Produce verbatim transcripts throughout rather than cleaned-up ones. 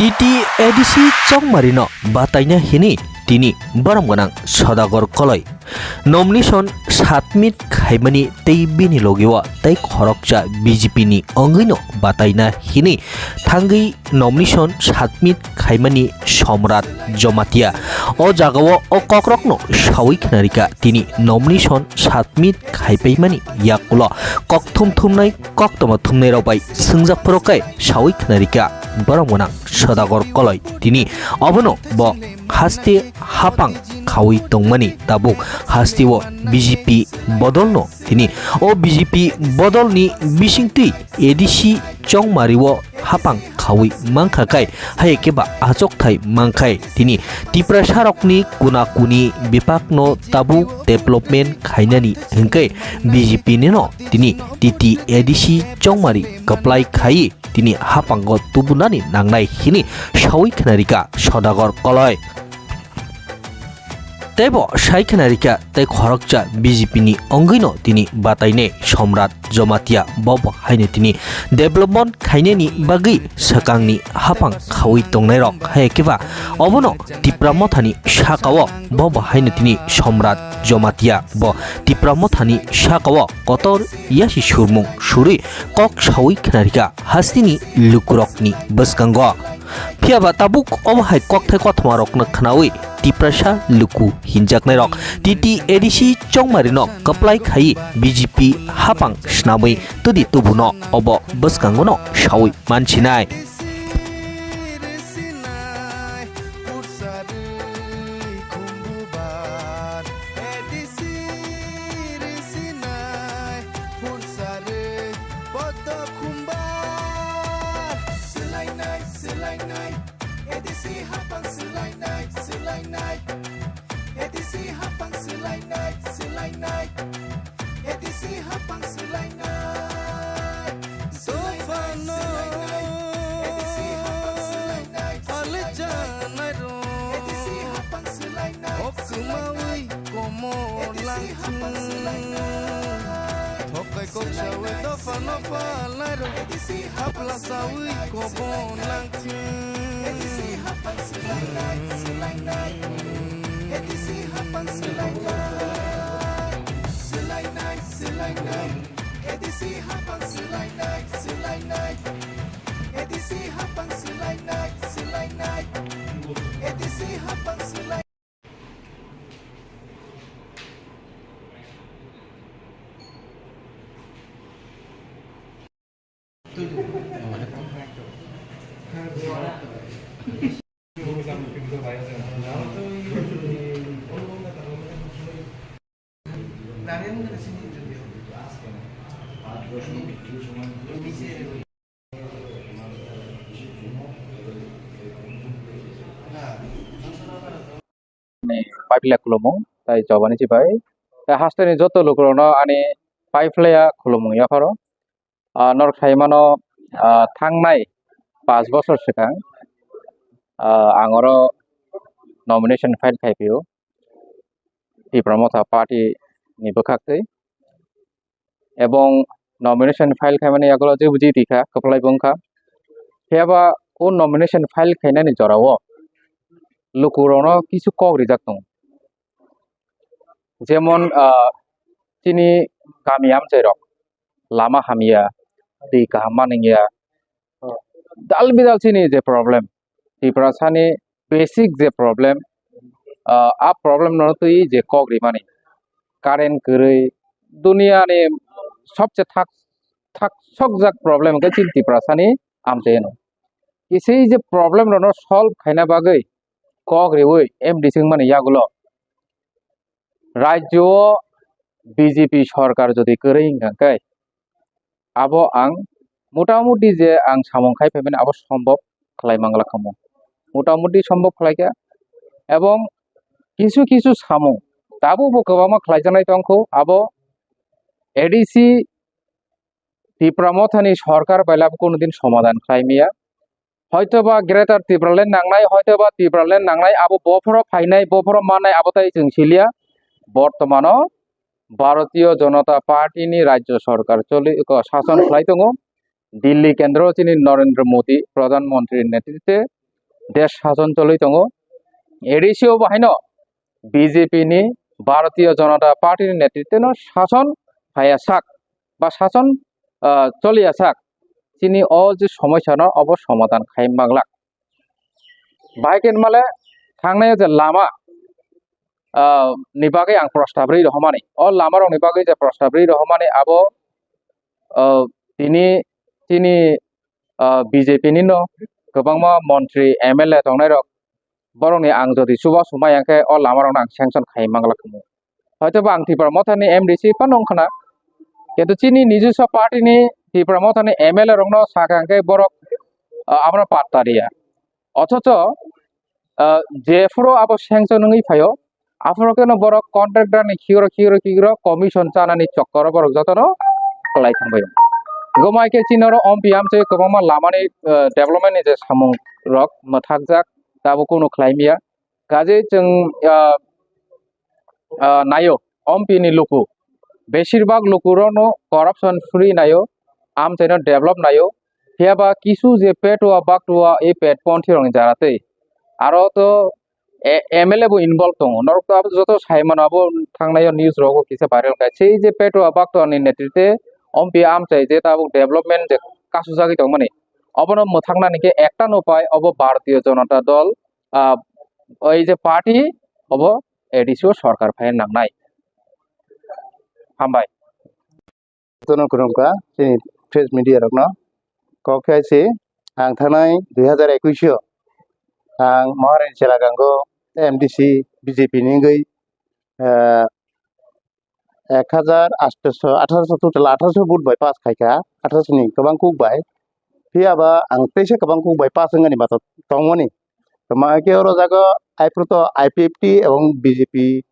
T T A D C Chongmarino bataina hini tini borom gwnang Sodagar Koloi nomination submit khaimani tei bini logio tei khoroksa B J P ni wngwino bataina hini thangwi nomination submit khaimani Somrat Jomatia. O jagao o kokrokno sawi khnarika tini nomination submit khaipaimani yakulo kokthum thumnai koktoma thumnairok bai swngjak phoro khe sawi khnarika borom gwnang Sodagar Koloi tini obono bo haste hapang khawi tongmani tabuk hasteo B J P bodolno tini o B J P bodolni bisingtwi A D C Chongmario hapang khawi mankha khai hai khe ba achokthai mankhai tini Tiprasarokni kuna kuni bipakno tabuk development khainani hwnkhe B J P nino tini T T A D C Chongmari kwplai khai tini hapango tubunani nangnai hini sawi khnarika Sodagar Koloi. Teibo sai khnarika tei khoroksa B J P ni wngwino tini batainai Somrat Jomatia bo bo haino tini development khainani bagwi swkangni hapang khawi tongnairok hai khe ba obono Tipra Mothani sakao bo bo haino tini Somrat Jomatia bo Tipra Mothani sakao kotor yasi surmung surwi kok sawi khnarika hasteni lukurokni bwskango. Phiya ba tabuk omo hai kokthai kothoma rokno khnaui Tiprasa luku hinjaknai rok T T A D C Chongmari no kwplai khai B J P hapang snamwi tudi tubuno obo bwskango no saui mansinai. Phursari poddo khumbar. Swlainai, swlainai, A D C hapang swlainai, swlainai. A D C hapang swlainai, swlainai. A D C hapang swlainai. Swlainai, swlainai. A D C hapang swlainai, swlainai. A D C hapang swlainai, swlainai. O kwmawi komo langthung. Thokai kok sawi dopha nopha lairo. Hapla sawi kobo langthung. Ni pai phila khulumung tai jobani chibai. Tai hasteni joto lukurokno ani pai philaya khulumung yapharo. Ah, norok sai mano, ah, thangnai pash bosor swkang, ah, ang oro nomination file khai phio Tipra Motha Party ni bwkhak twi. Ebong nomination file khaimani yagulo je buji tikha, kwplai bo wngkha. Phiya ba o nomination file khainani jorao lukurokno kisu kok rijak tongo. Jemon, ah, chini kami amchairok lama hamya, twi kaham manwngya, dal bidal chini je problem, Tiprasani basic je problem, ah, a problem no twi je kok rimani, current kwrwi, duniani sobse thak, thak sokjak problem hwnkhe chini Tiprasani amchaino. Kisui je problem rokno solve khaina bagwi kok riwi M D C wngmani yagulo rajyo o B J P sorkar jodi kwrwi wngkha khe, abo ang motamuti je ang samung khai phaimani abo sombhob khlai manglak khamu. Motamuti sombhob khlaikha, ebong kisu kisu samung tabukbo kwbangma khlaijaknai tongkhu, abo A D C Tipra Mothani sorkar bai labo kunu din somadan khlai maya. Hoitoba Greater Tipraland nangnai, hoitoba Tipraland nangnai, abo bophoro phainai, bophoro mannai, abo tai chwng siliya. Bortomano Bharatiya Janata Party ni rajya sorkar choli, ko, sason khlai tongo. Delhi kendro chini Narendra Modi, Pradhan Mantri netritwe desh sason choli tongo. A D C o bo haino B J P ni, Bharatiya Janata Party ni netritwno sason phaiya sak ba sason, ah, choliya sak, chini o je somosyano obo somadhan khai manglak. Bahai khe hinmale thangnai o je lama, ah, ni bagwi ang prostab rwi rohormani. O lama rokni bagwi je prostab rwi rohormani abo, ah, tini, tini, ah, B J P ni no kwbangma montri, M L A tongnai rok, borokni ang jodi chubachu maya khe o lama rokno ang sanction khai manglak hinwi. Hoito ba ang Tipra Motha ni M D C phano wngkhana, kintu chini nijoswa party ni Tipra Motha ni M L A rokno sakha hwnkhe borok, ah, abono patta riya. Othocho, ah, jephuru abo sanction wngwi phaio, aphuru kheno borok contractor ni khigro khigro khigro commission chanani chokkoro borok jotono kwlai thangbai. Gomai khe chini oro ompi amchai kwbangma lamani, ah, development ni je samung rok mwthakjak, tabuk kunu khlai maya. Kaje chwng, ah, ah, naio, ompi ni luku, besir bak luku rokno corruption free naio, amchaino develop naio, phiya ba kisu je petua baktua e pet ponthi rokni jara tei aro to e-, M L A bo involve tongo, norok to abo joto sai mano, abo thangnai o news rogo kisa viral khai sei je petua baktua ni netrite ompi amchai je tabuk development je kasujagwi tongmani, obono mwthaknani khe ekta no pai, obo Bharatiya Janata Dol, ah, oi je party obo A D C o sorkar phai nangnai. Hambai. Jotono khulumkha chini press media rokno. Kok khe se ang thanai dui hazar ekush o ang Maharani Chelagango M D C B J P ni wngwi, ah, ek hazar athasho, athasho, total athasho vote bai pass khaikha, athasho ni kwbang kuk bai. Phiya ba ang teisa kwbang kuk bai pass wngani bato tongmani. Toma khe oro jaga aiphuto I P F T ebong B J P,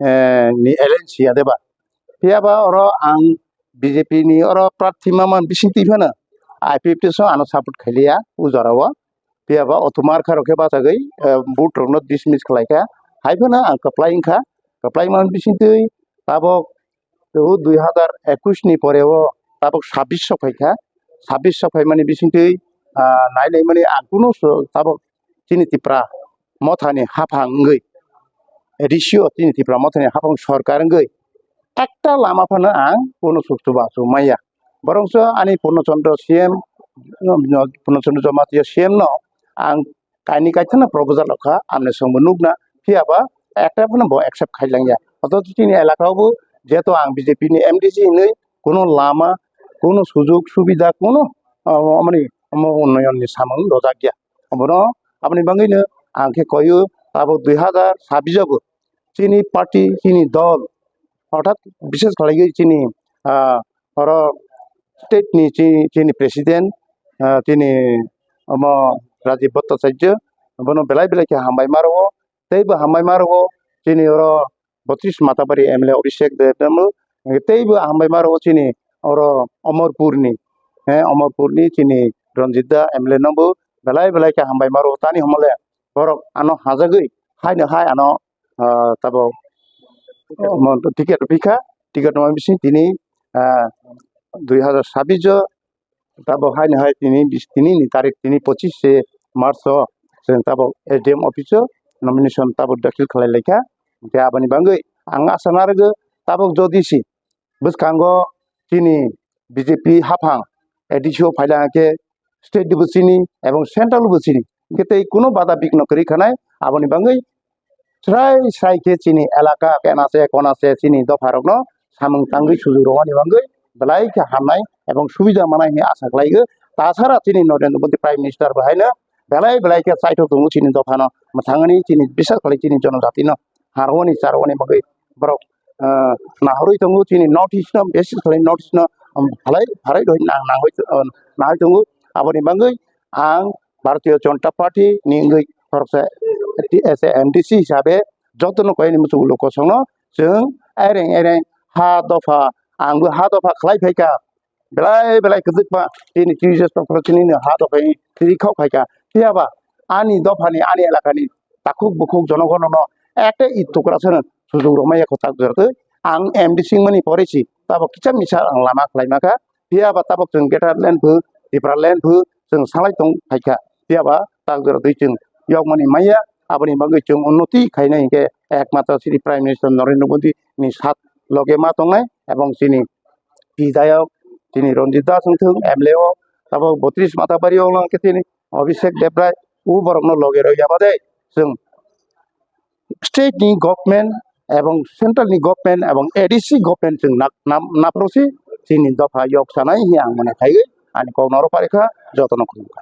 eh, ni alliance ya deba. Phiya ba oro ang B J P ni oro prarthi ma man bising twi phano I P F T so ano support khailiya o jora o. Phiya ba othomar kha rok khe bachagwi, eh, vote rokno dismiss khlai kha. Hai phano ang kwplai wngkha, kwplai man bising twi tabok o dui hazar ekush ni pore o tabok sabbish sok phai kha. Sabbish sok phai mani bising twi, ah, nai nai mani ang kunu so tabok chini Tipra Motha ni haphang wngwi, A D C o chini Tipra Motha ni haphang sorkar wngwi ekta lama phano ang kunu suk chubachu maya. Borok so ani Purno Chandra C M, Purno Chandra Jamatia C M no ang kaini kaithana proposal rok kha, amni songbo nukna, phiya ba ekta phano bo accept khai langya. Othocho chini elaka o bo jeto ang B J P ni M D C hinwi kuno lama, kuno sujog subida, kuno, ah, amoni, omo unnoyon ni samung rojak ya. Obono, aboni bagwino ang khe koyo tabok dui hazar sabbish o bo chini party, chini dol, orthat bishes khlaiwi chini, ah, oro state ni chi-, chini president, ah, chini omo Rajiv Bhattacharya, bono belai belai khe hambai ma rwo, tei bo hambai ma rwo chini oro botris Matabari M L A Abhishek Deb no bo, tei bo hambai ma rwo chini oro Omorpur ni, eh, Omorpur ni chini Ranjit da M L A no bo belai belai khe hambai ma rwo, tani hwnmale borok ano hajagwi haino hai ano, ah, tabok, omo ticket rw phikha, ticket rwma bising tini, ah, dui hazar sabbish o tabok haino hai tini bis, tini ni tarik tini pochis se March o chwng tabok S D M office o nomination tabok dakhil khlai laikha. Hwnkhe aboni bagwi ang asa narwgo tabok jodi si bwskango chini B J P haphang A D C o phaila khe state bo chini ebong central bo chini, hwnkhe tei kuno bada bikno kwrwi khanai. Aboni bagwi srai srai khe chini elaka kena se kona se chini dopha rokno samung tangwi sujuk rwmani bagwi belai khe hamnai ebong subida manai hinwi asa khlaigo. Tasara chini Narendra Modi Prime Minister bo haino belai belai khe chaithok tongo chini dophano mwthangani, chini bisas khlai chini jonojatino harwani charwani bagwi borok, ah, nahorwi tongo chini North East no, bises khlai North East no, um, phalai phalai roi nang nangwi, uh, nahai tongo. Aboni bagwi ang Bharatiya Janata Party ni wngwi khoroksa T S A M D C hisabe jotono koi ni muchungo lokosongno chwng aireng aireng ha dopha, angbo ha dopha khlai phaikha. Belai belai kwchwkma chini T S A tongphuru chini ha dophani twi khok phaikha. Phiya ba ani dophani, ani elakani takhuk bukhuk jonogonono ekta ittukra sano sujuk rwmaya kwchak jora twi. Ang M D C wngmani pore si tabok kisa misa ang lama khlai makha. Phiya ba tabok chwng Greater Land phu, Tipra Land phu chwng salai tong phaikha. Phiya ba tak jora twi chwng yokmani maya. Aboni bagwi chwng unnoti khainai hinkhe ekmatro chini Prime Minister Narendra Modi ni sat loge ma tongnai, ebong chini bidhayok chini Ranjit Das wngthung, M L A o tabok botris Matabari o wngkhe chini Abhishek Debrai, o borokno loge rw ya bade chwng state ni government ebong central ni government ebong A D C government chwng nak-, nam-, naphrosi chini dopha yok sanai hiya ang mone khaiwi ani kok noro parikha jotono khulumkha.